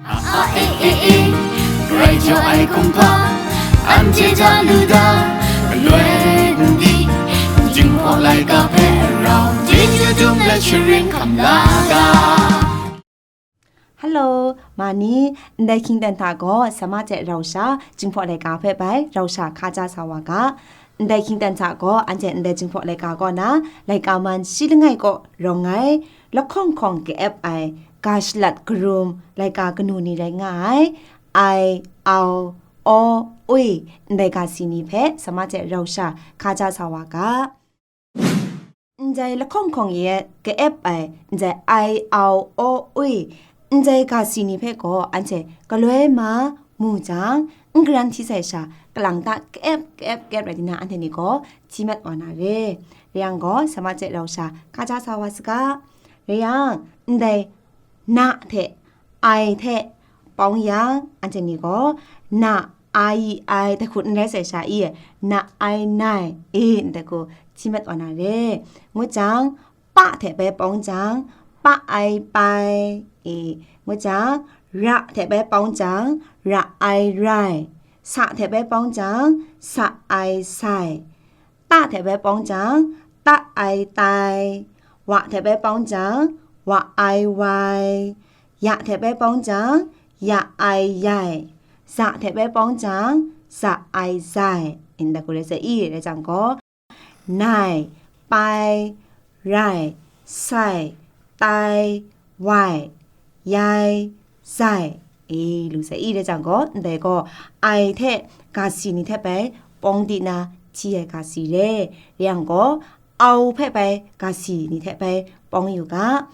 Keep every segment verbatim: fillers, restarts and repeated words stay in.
A, a, e, e, e, grai jaw ai kumhpa, anhte ja lu da, galoi n di, Jinghpaw laika hpe rau, chyeju dum let sharin hkam la ga. Hello, ma ni, ndai hkying dan hta gaw, sama hte rau sha, Jinghpaw laika hpe bai, rau sha hkaja sa wa ga. Ndai hkying dan hta gaw, anhte ndai Jinghpaw laika kaw na, laika man shi langai kaw rawng ai, lahkawng hkawng ka-ep ai, ga shalat karum, laika kanu ni rai nga ai, ai, au, aw, ui, ndai ga si ni hpe, sama hte rau sha, hkaja sa wa ga. Ndai lahkawng hkawng e ka-ep ai, ndai ai, au, aw, ui, ndai ga si ni hpe gaw anhte galoi ma mu jang, n garan hti sai sha, kalang ta ka-ep, ka-ep, ka-ep rai di na, anhte ni gaw hti mat wa na re. Rai yang gaw, sama hte rau sha, hkaja sa wa saga. Rai yang, ndai na hte, ai hte, pawng yang, anhte ni gaw, na, ai, ai, dai hku n rai sai sha i, na, ai, nai, e, ndai hku hti mat wa na re. Ngut jang, pa hte bai pawng jang, pa, ai, pai, e, ngut jang, ra hte bai pawng jang, ra, ai, rai, sa hte bai pawng jang, sa, ai, sai, ta hte bai pawng jang, ta, ai, tai, wa hte bai pawng jang, wa, ai, wai, ya hte bai pawng jang, ya, ai, yai, za hte bai pawng jang, za, ai, zai. Ndai hku rai sai i, rai jang gaw, nai, pai, rai, sai, tai, wai, yai, zai, e, lu sai i, rai jang gaw, ndai gaw, ai hte ga si ni hte bai pawng di na hti ai ga si re. Rai yang gaw, au hpe bai ga si ni hte bai pawng yu ga.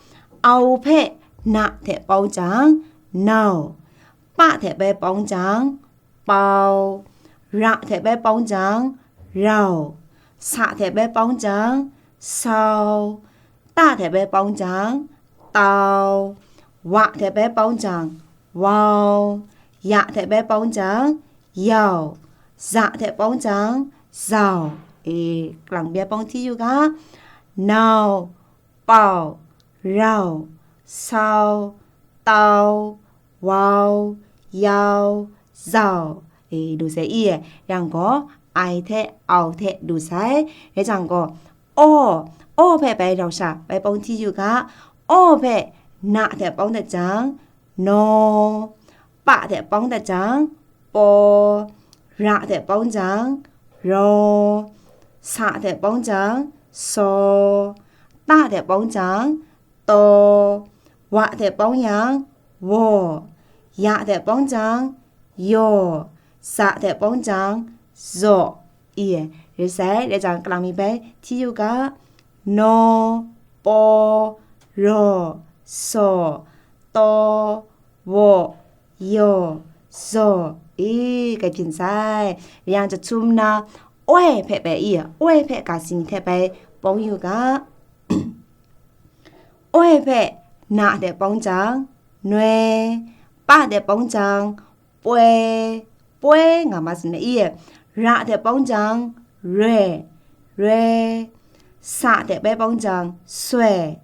Au hpe na hte pawng jang, nau, pa hte bai pawng jang, pau, ra hte bai pawng jang, rau, sa hte bai pawng jang, sau, ta hte bai pawng jang, tau, wa hte bai pawng jang, wau, ya hte bai pawng jang, yau, za hte pawng jang, zau. E, kalang bia pawng hti yu ga. Nau, pau, rau, sau, tau, wau, yau, zau, e, lu sai i, yang gaw, ai hte, au hte lu sai, rai jang gaw, aw, aw hpe bai rau sha, bai pawng hti yu ga, aw hpe, na hte pawng dat jang, naw, pa hte pawng dat jang, paw, ra hte pawng jang, raw, sa hte pawng jang, saw, ta hte pawng jang, taw, wa hte pawng yang, waw, ya hte pawng jang, yaw, za hte pawng jang, zaw, i, rai sai, rai jang, kalang mi bai hti yu ga, naw, paw, raw, saw, taw, waw, yaw, zaw, i, kai byin sai. Rai yang, jahtum na, oi hpe bai i, oi hpe ga si ni hte bai pawng yu ga. Oi hpe na hte pawng jang, noi, pa hte pawng jang, poi, poi nga ma sin ai i, ra hte pawng jang, roi, roi, sa hte bai pawng jang, soi,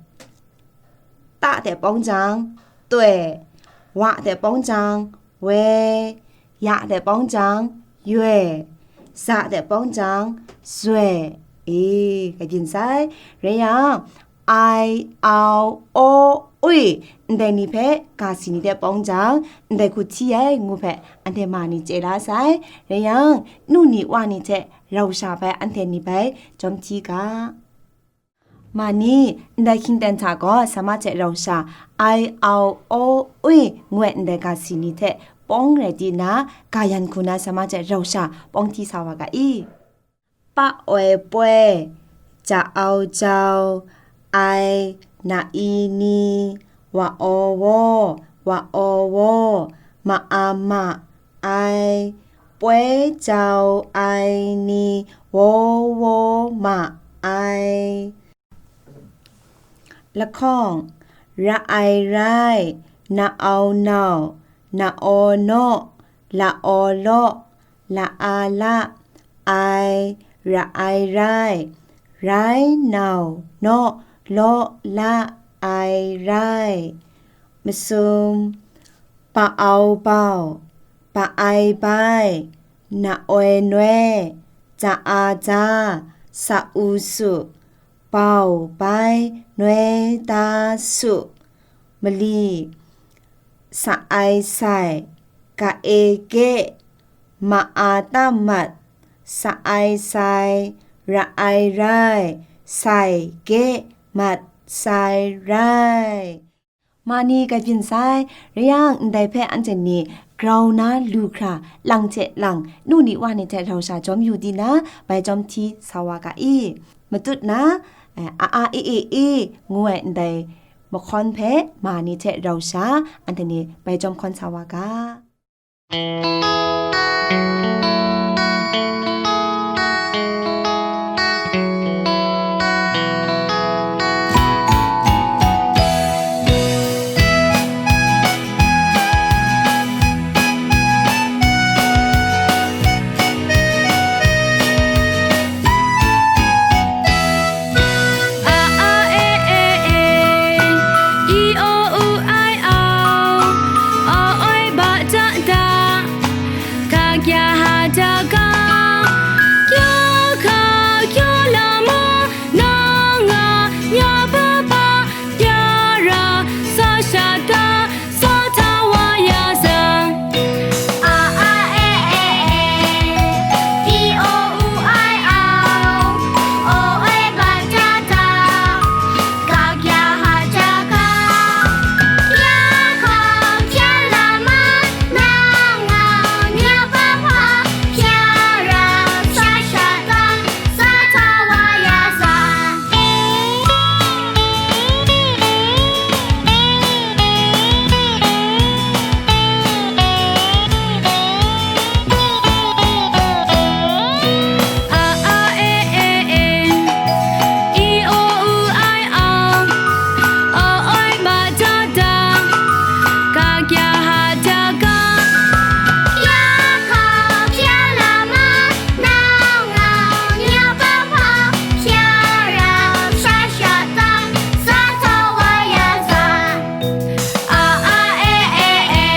ta hte pawng jang, toi, wa hte pawng jang, woi, ya hte pawng jang, yoi, za hte pawng jang, zoi, e, kai byin sai. Rai yang, ai, au, aw, ui, ndai ni hpe ga si ni hte pawng jang, ndai hku hti ai ngu hpe anhte ma ni chye la sai. Rai yang, nu ni wa ni hte rau sha bai anhte ni bai jawm hti ga. Ma ni, ndai hkying dan hta gaw sama hte rau sha, ai, au, aw, ui, ngu ai ndai ga si ni hte pawng rai di na, ga yan hku na sama hte rau sha pawng hti sa wa ga i. Pa oi poi, ja au jau, ai, na i ni, wa aw waw, wa aw waw, ma a ma, ai, poi jau ai ni, waw waw ma ai. Lahkawng, ra ai rai, na au nau, na aw naw, la aw law, la a la, ai, ra ai rai, rai nau naw, law la ai rai. Masum, Pa'au bau, pa'ai bai, na'oi noi, ja a ja, sa u su, bau bai noi da su, mali, sa ai sai, ka e ge, ma a ta mat, sa ai sai, ra ai rai, sai ge, mat sai rai. Ma ni grai byin sai, rai yang ndai hpe anhte ni grau na lu hkra, lang hte lang, nu ni wa ni hte rau sha jawm yu di na, bai jawm hti sa wa ga i. Matut na, eh, a a e e e ngu ai ndai mahkawn hpe ma ni hte rau sha, anhte ni bai jawm hkawn sa wa ga. A a e e e, i o u ai au, o oi ba ja da, ka kya ha ja ga, kya ka kya la ma, na nga nya pa pa, kya ra sa sha ta, sa ta wa ya sa. A a e e e, i o u ai au, o oi ba ja da, ka kya ha ja ga, kya ka kya la ma, na nga nya pa pa, kya ra sa sha ta, sa ta wa ya sa. A a e e e, i o u ai au, o oi ma ja da, ka kya ha ja ga, kya ka kya la ma, na nga nya pa pa, kya ra sa sha ta, sa ta wa ya sa. A a e e e,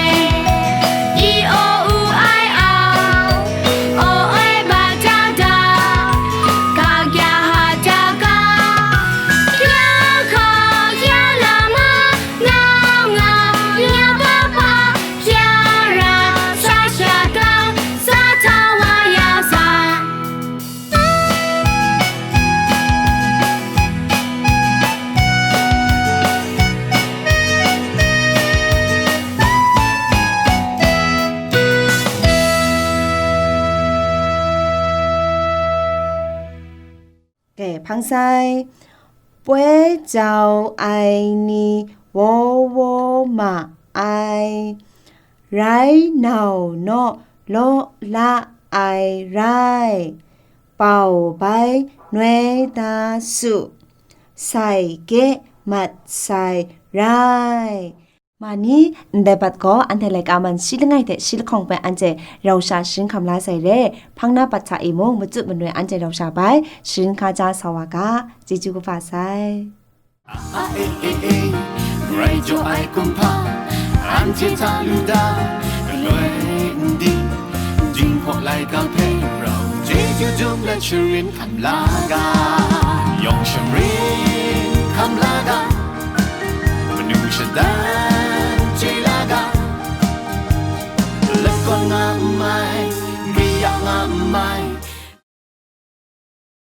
i o u ai au, o oi ba ja da, ka kya ha ja ga, kya ka kya la ma, na nga nya pa pa, kya ra sa sha ta, sa ta wa ya sa. Hpang sai, poi jau ai ni wo wo ma ai, rai nau naw law la ai rai, bau bai noi da su, sai ge mat sai rai. Ma ni, ndai bat gaw anhte laika man shi langai hte shi lahkawng hpe anhte rau sha sharin hkam la sai re, hpang na bat hta e mung matut manoi anhte rau sha bai sharin hka ja sa wa ga, chyeju kaba sai. A e e e, rai jaw ai kumhpa, anhte hta lu da, galoi n di, jinghpaw laika hpe rau chyeju dum let sharin hkam la ga, yawng sharin hkam la ga, manu shadan chye la ga, lakawn nga n mai, kaya nga n mai,